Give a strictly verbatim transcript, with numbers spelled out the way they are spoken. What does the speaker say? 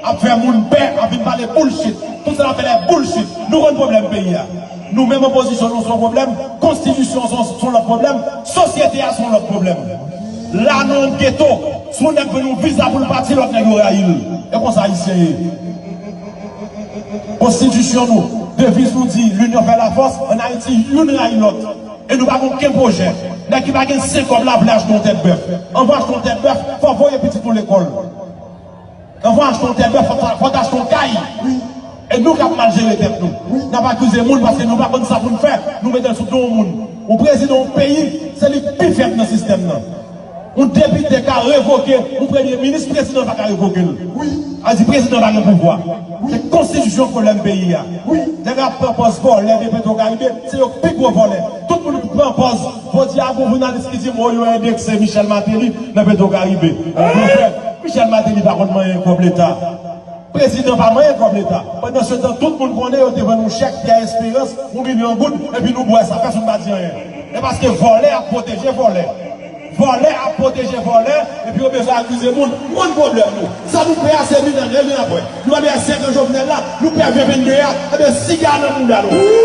Ap fè moun pè, ap vin pale bullshit. Tout sa n ap fè la bullshit. Nou konn pwoblèm peyi a. Nou menm opozisyon nou se yon pwoblèm, konstitisyon se yon, se yon lòt pwoblèm, sosyete a se yon lòt pwoblèm. La nou an geto, si yon nèg vin yon viza pou l pati, lòt nèg yo rayi l. E konsa Ayisyen ye. Konstitisyon nou, deviz nou di, l'union fait la force, ann Ayiti, youn rayi lòt. E nou pa gen okenn pwojè. Nèg ki pa gen senk kòb la vle achte yon tèt bèf. Anvan achte yon tèt bèf, fò voye pitit ou lekòl. Anvan achte yon tèt bèf, fò, fò achte yon kay. E nou k ap mal jere tèt nou. N ap akize moun paske nou pa konn sa pou n fè. Nou mete l sou do yon moun. Yon prezidan yon peyi, se li k pi fèb nan sistèm nan. Yon depite ka revoke yon premye minis, prezidan pa ka revoke l. Sa di prezidan pa gen pouvwa. Se konstitisyon k pwoblèm peyi a. Nèg ap pran pòz vòlè de Petro Caribe, se yo k pi gwo vòlè. Tout moun pran pòz. Jodi a, gon jounalis ki di m, o, yo endekse Michel Martelly nan Petro Caribe. Monchè, Michel Martelly pa konn manyen kòb Leta. Prezidan pa manyen kòb Leta. Pandansetan, tout moun konnen yo te vann yon chèk Pierre Espérance, yon milyon goud, epi nou bwè sa, pèsonn pa di anyen. E paske vòlè ap pwoteje vòlè. Vòlè ap pwoteje vòlè, epi yo bezwen akize moun. Moun pwoblèm nou. Sa nou pè a se vin ann, vin apre. Nou pa bezwen senk an Jovenel la, nou pè ven venn de a, ebyen siga nan mouda nou.